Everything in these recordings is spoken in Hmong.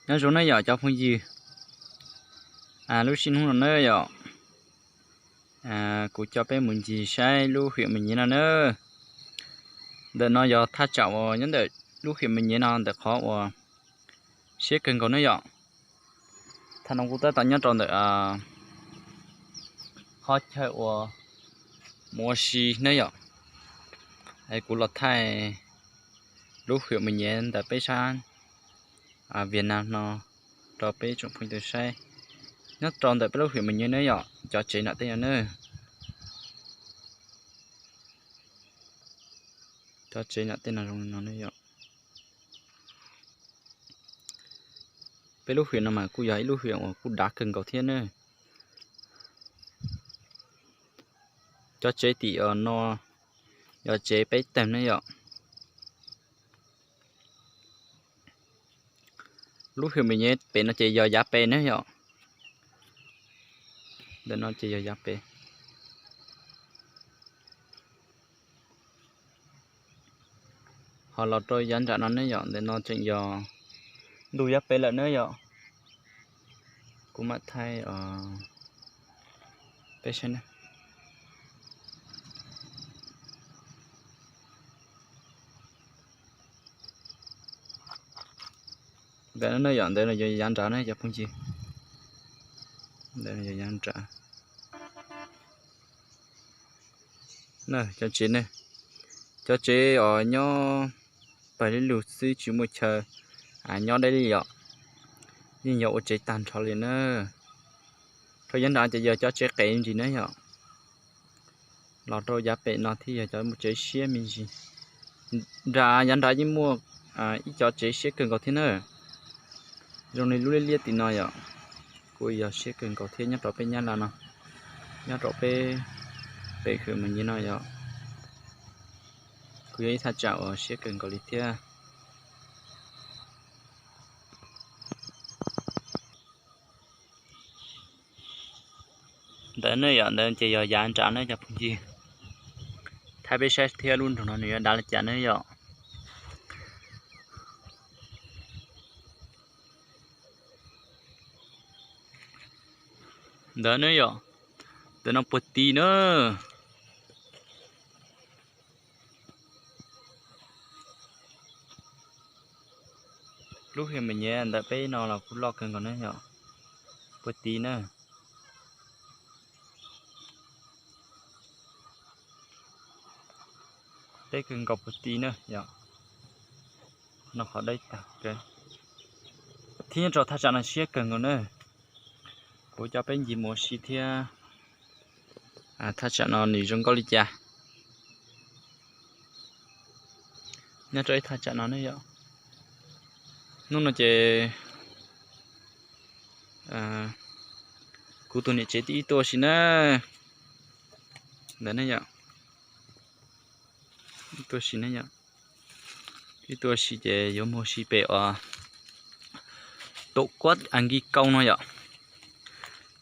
Nyob zoo na yom cov phooj ywg, lub sij hawm no na yom, kuv coj peb mus ncig saib lub hwm Mos Nyem no na. Ntawm no yog thaj tsam uas nyob ntawm lub hwm Mos Nyem no ntawm qhov uas siab kawg nkaus na yom. Thaum no kuv tab tom nyob rau ntawm qhov chaw uas mus ua si na yom. Kuv los thaij lub hwm Mos Nyem ntawm peb sab Viaj Nam no rau peb tsoom phooj ywg saib. Nyob rau ntawm peb lub hwm Mos Nyem na yom, cov tsev nram tej no na. Cov tsev nram tej no zoo li no na yom. Peb lub hwm no mas kuj yog ib lub hwm uas kuj dav kawg nkaus thiab na. Cov tsev tim no yog tsev peb teg na yom. Lub hwm Mos Nyem pem no ces yog yav pem na yom. Ntawm no ces yog yav pem. Ho los rau yav nram no ne yom, ntawm no tseem yog ntug yav pem lawm na yom. Kuv mam thaij peb saib na. Ntawm no yom, ntawm no yog yav nrad na cov phooj ywg. Ntawm no yog yav nrad. Cov tsev ne, cov tsev os nyob pawg li lug xwb tsis muaj chaw nyob deb li yom. Yeej yog ua tsev tag nrho li na. Rau yav nrad ces yog cov tsev qes ntsis na yom. Los rau yav pem no thiaj yog cov muaj tsev siab me ntsis. Nrad yav nrad yeej muaj ib cov tsev siab kawg nkaus thiab na. Zoo li lub liab liab tim no yom, kuj yog siab kawg nkaus thiab nyob rau peb Nyab Laj no, nyob rau peb pem hwm Mos Nyem no yom. Kuj yog ib thaj tsam uas siab kawg nkaus li thiab. Ntawd ne yom, ntawd ces yog yav nrad na cov phooj ywg. Thaij peb saib thiab lub nroog no nws yuav dav li cas ne yom. Ntawd ne yom, ntawm no puag tid na. Lub hwm Mos Nyem ntawm peb no los kuj loj kawg nkaus na yom, puag tid na. Deb kawg nkaus puag tid na yom. No qhov deb tag, thiab nyob rau thaj tsam no siab kawg nkaus na. Kuv coj peb ncig mus ua si thiab. Thaj tsam no nws zoo nkauj li cas? Nyob rau ib thaj tsam no ne yom. Hnub no ces kuv tus niam tsev tib ib tuaj ua si na. Ntawd ne yom, ib tuaj ua si ne yom. Ib tuaj ua si ces yuav mus ua si pem uas Tum Kuab Nkis Koos no yom.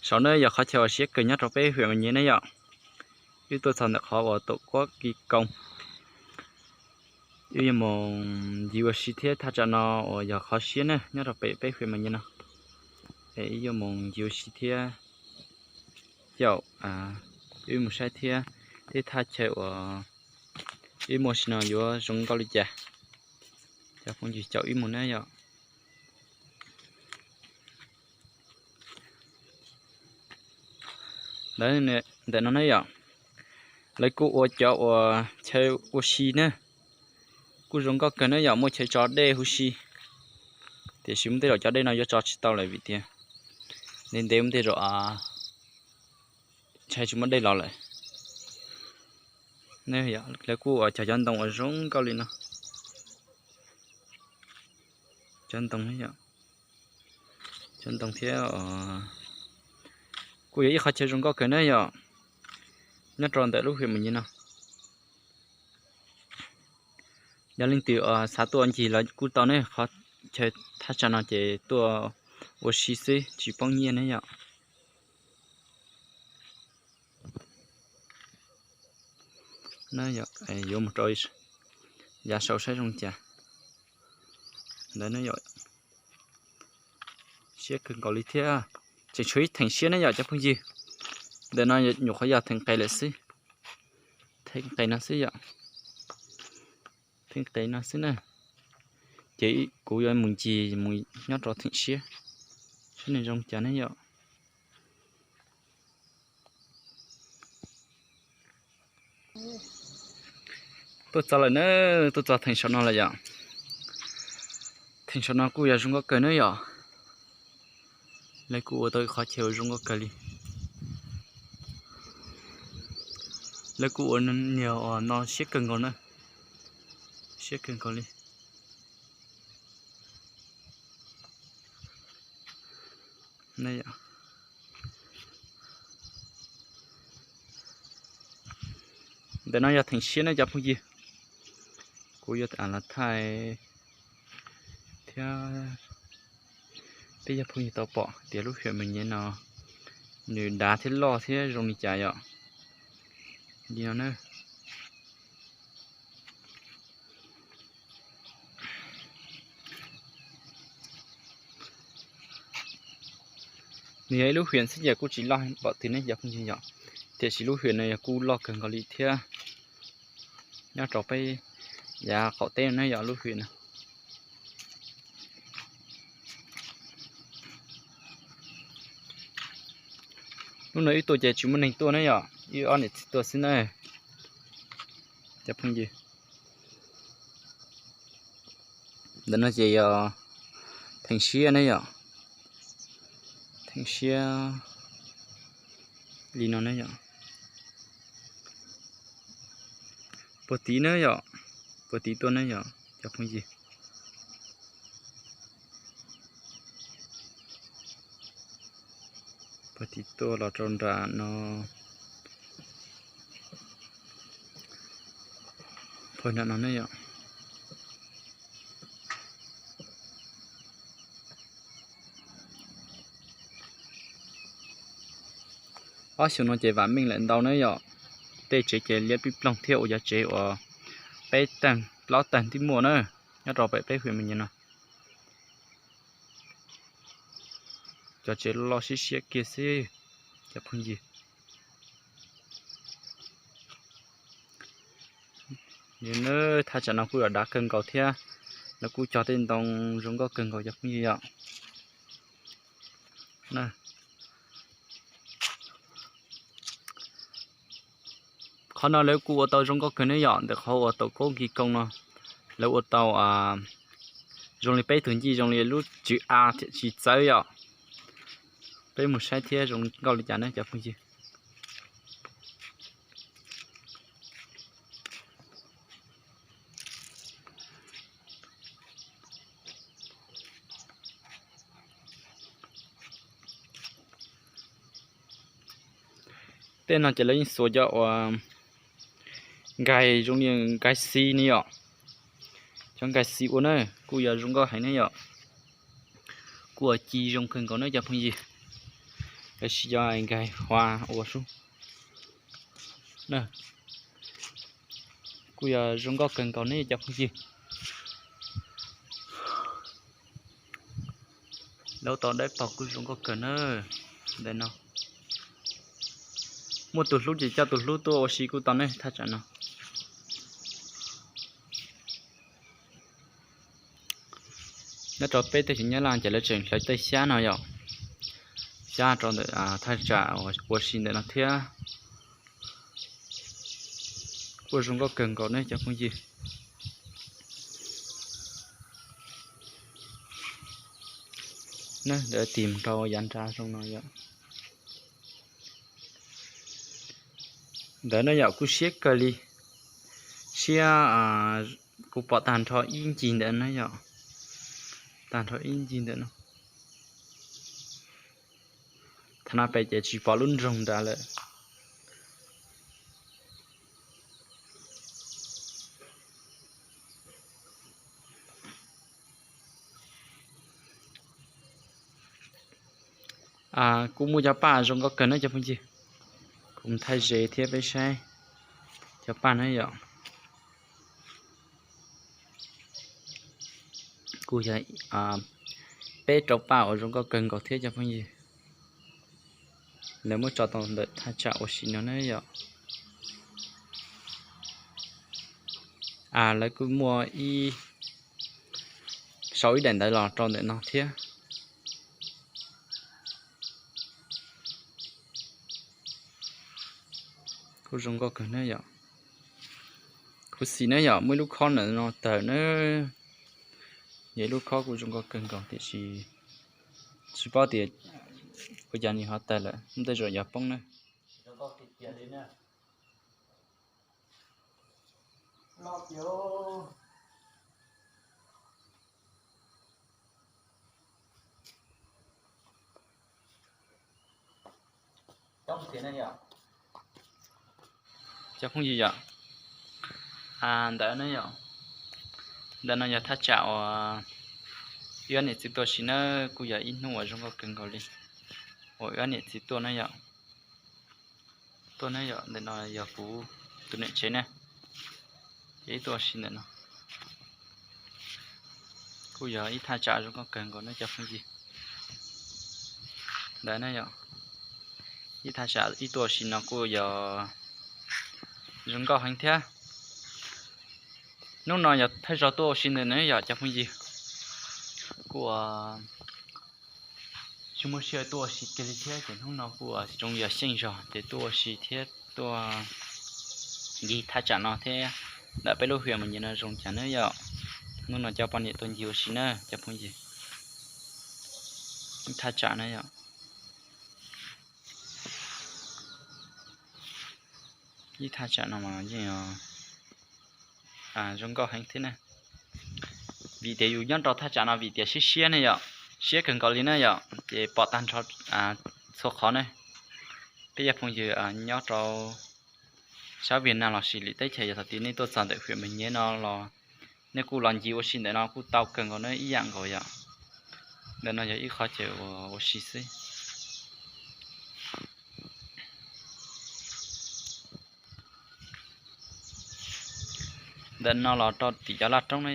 Saum no yog qhov chaw uas siab kawg nyob rau peb hwm Mos Nyem ne yom. Wb tuaj txog ntawm qhov uas Tum Kuab Nkis Koos, wb yuav mus ncig ua si thiab. Thaj tsam no uas yog qhov siab na nyob rau pem peb hwm Mos Nyem no, es wb yuav mus ncig ua si thiab. Caum wb mus saib thiab, tej thaj chaw uas wb mus ua si no yuav zoo nkauj li cas. Cov phooj ywg caum wb mus na yom. Ntawm no ne yom, lawv kuj ua cov uas chaw ua si na, kuj zoo nkauj kawg na yom, muaj chaw tso dej huv si. Tiam sis muaj tej zaum cov dej no yuav tso tsis tau lawm vim tias ntev ntev muaj tej zaum ntshai tsis muaj dej los lawm. Lawv kuj ua cog cov ntoo uas zoo nkauj li no. Cov ntoo, cov ntoo thiab, kuj yog ib qhov chaw zoo nkauj kawg na yom, nyob rau ntawm lub hwm Mos Nyem no. Yog leej twg xav tuaj ncig los kuj tau ne, qhov chaw thaj tsam no ces tuaj ua si xwb tsis poob nyiaj ne yom. Yuav mus rau yav saud saib zoo cas. Ntawd ne yom, Siab kawg nkaus li thiab. Tseem tshuav ib theem siab ne yom cov phooj ywg. Ntawm no nyuam qhuav yog theem qis lawm xwb. Theem qis no xwb yom. Theem qis no xwb na. Ces kuv yuav mus ncig mus nyob rau theem siab, saib nws zoo cas ne yom. Tuaj txog lawm na, tuaj txog theem saum no lawm yom. Theem saum no kuj yog zoo nkauj kawg na yom. Lawv kuj ua tau ib qhov chaw uas zoo nkauj kawg li. Lawv kuj ua niag uas no siab kawg nkaus na, siab kawg nkaus li. Ntawm no yog theem siab ne cov phooj ywg. Kuv yuav los thaij thiab, peb yog phooj ywg tau pom tias lub huyện Mường Nhé no nws dav thiab loj thiab zoo li cas yom. Li no na. Nws yog ib lub huyện xwb ces kuj tsis loj npaum twg ne cov phooj ywg yom, tiam sis lub huyện no yog kuj loj kawg nkaus li thiab. Nyob rau peb yav qaum teb no ne yom, lub huyện no. Hnub no wb tuaj ces tsis muaj neeg tuaj ne yom, wb ob niam txiv tuaj xwb na cov phooj ywg. Ntawm no ces yog theem siab ne yom, theem siab li no ne yom. Puag tid na yom, puag tid tuaj ne yom cov phooj ywg. Puag tid tuaj los rau nram no, puag nram no ne yom. Ob xyoo no ces vam meej lawm ntau na yom. Tej tsev ces liab pij ploog thiab ua cov tsev uas peb tag plaub tag nti muaj na, nyob rau pem peb huyện Mường Nhé no. Cov tsev loj siab siab kiag xwb cov phooj ywg. Thaj tsam no kuj yog dav kawg nkaus thiab, lawv kuj cog tej ntoo zoo nkauj kawg nkaus cov phooj ywg yom. Qhov no lawv kuj ua tau zoo nkauj kawg ne yom, ntawm qhov uas tau koob ki koo no lawv ua tau zoo li peb tug ncij zoo li lub tswv a thiab tsis txawv yom. Peb mus saib thiab zoo nkauj li cas ne cov phooj ywg. Tej no ces lawv yeej xuas cov uas nkais zoo li nkais xi ne yom. Cov nkais xi ua na kuj yog zoo nkauj heev ne yom. Kuj ua ci zoo kawg nkaus ne cov phooj ywg. Lawv siv cov nkais hua ua sub. Kuj yog zoo nkauj kawg nkaus ne cov phooj ywg. Lawv tau dawb paug kuj zoo nkauj kawg na. Ntawm no muaj tus hlub ces coj tus hlub tuaj ua si kuj tau ne thaj tsam no. Nyob rau peb teb chaws Nyab Laj ces lawv tseem hlawv tej xyab no yom, xyab rau ntawm thaj tsam ua si ntawm no thiab. Kuj zoo nkauj kawg nkaus ne cov phooj ywg. Ntawm tig rau yav nrad zoo no yom. Ntawd no yom kuj siab kawg li, siab, kuv pom tag nrho ib ncig ntawm no yom, tag nrho ib ncig ntawm no. Thaum no pem ces tsis pom lub nroog nrad lawm. Kuj muaj cov paj zoo nkauj kawg na cov phooj ywg. Kuv thaij ze thiab peb saib cov paj na yom. Kuj yog peb rau paj uas zoo nkauj kawg nkaus thiab cov phooj ywg. Lawv muab tso tau ntawm thaj tsam ua si no na yom. Lawv kuj muaj ib, sau ib daim ntawv los rau ntawm no thiab. Kuj zoo nkauj kawg na yom. Khuv xim na yom, muaj ib lub khob ntawm no tawm na. Yog ib lub khob kuj zoo nkauj kawg nkaus tiam sis tsis paub tias ua cas nws ho tawg lawm, tej zaum yuav poob na. Cov phooj ywg yom, ntawm no yom, ntawm no yog thaj tsam uas wb ob niam txiv tuaj ua si na, kuj yog ib hnub uas zoo nkauj kawg nkaus li uas wb ob niam txiv tuaj na yom. Tuaj na yom, ntawm no yog kuv tus niam tsev na, ces wb tuaj ua si ntawm no. Kuj yog ib thaj tsam zoo nkauj kawg nkaus na cov phooj ywg. Ntawm no yom, ib thaj tsam wb tuaj ua si no kuj yog zoo nkauj heev thiab. Hnub no yog thawj zaug tuaj ua si ntawm no yom cov phooj ywg. Kuj tsis muaj sij hawm tuaj ua si kiag li thiab ces hnub no kuj zoo yog xyeej zog ces tuaj ua si thiab tuaj ncig thaj tsam no thiab. Ntawm peb lub hiam Moos Nyias no zoo cas na yom. Hnub no coj poj niam tuaj ncig ua si na cov phooj ywg. Ib thaj tsam na yom. Ib thaj tsam no mas yeej zoo nkauj heev thiab na. Vim tias yus nyob rau thaj tsam no vim tias siab siab ne yom, siab kawg nkaus li na yom, ces pom tag nrho txhua qhov ne. Peb cov phooj ywg nyob rau sab Viaj Nam lossis lwm teb chaws yog thaum twg nej tuaj txog ntawm hiam Moos Nyias no los nej kuj los ncig ua si ntawm no kuj tau kawg nkaus na, ib yam nkaus yom. Ntawm no yog ib qhov chaw uas ua si xwb. Ntawm no los rau tim cov laj roob na,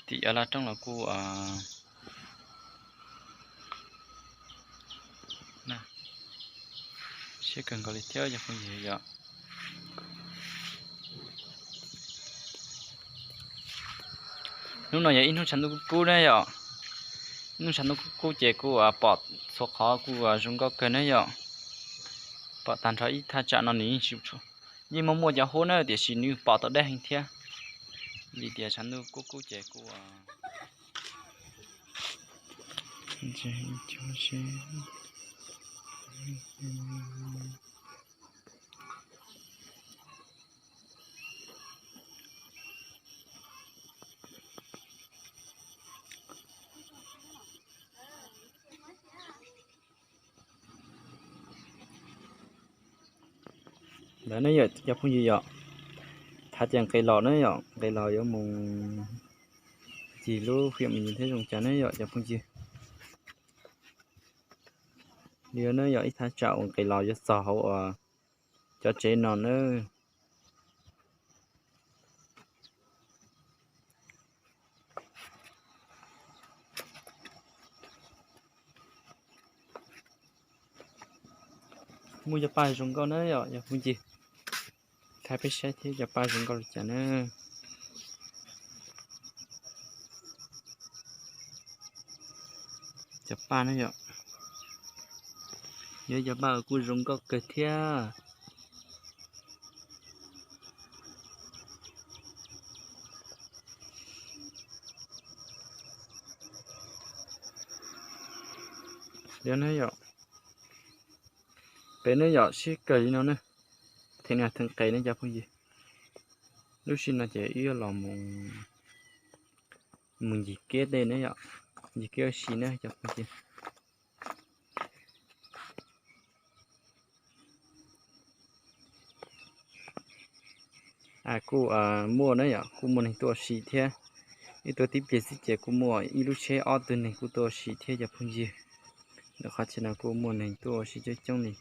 tim cov laj roob los kuj siab kawg nkaus li thiab cov phooj ywg yom. Hnub no yog ib hnub tshav ntuj kub kub na yom. Ib hnub tshav ntuj kub kub ces kuj pom txhua qhov kuj zoo nkauj kawg na yom. Pom tag nrho ib thaj tsam no nws yeej tsis, yeej muaj muaj cov hub na tiam sis nws pom tau deb heev thiab. Vim tias tshav ntuj kub kub ces kuj Ntawd ne yom cov phooj ywg yom, thaum tias nqis los ne yom, nqis los yuav mus ncig lub hiam Moos Nyias thiab zoo cas ne yom cov phooj ywg. Li ne yom ib thaj tsam uas nqis los yuav txog hauv uas cov tsev no na. Muaj cov paj zoo nkauj na yom cov phooj ywg. Thaij peb saib thiab cov paj zoo nkauj li cas na. Cov paj na yom, yog cov paj kuj zoo nkauj kawg thiab. Yog ne yom, pem ne yom siab kawg li no ne, theem no theem qis ne cov phooj ywg. Lub sij no ces wb los mus ncig kiab tej ne yom, ncig kiab ua si ne cov phooj ywg. Kuj muaj ne yom, kuj muaj neeg tuaj ua si thiab. Wb tuaj tib pliag xwb ces kuj muaj ib lub tsheb ob tug neeg kuj tuaj ua si thiab cov phooj ywg. Ntawm qhov chaw no kuj muaj neeg tuaj ua si coob coob li.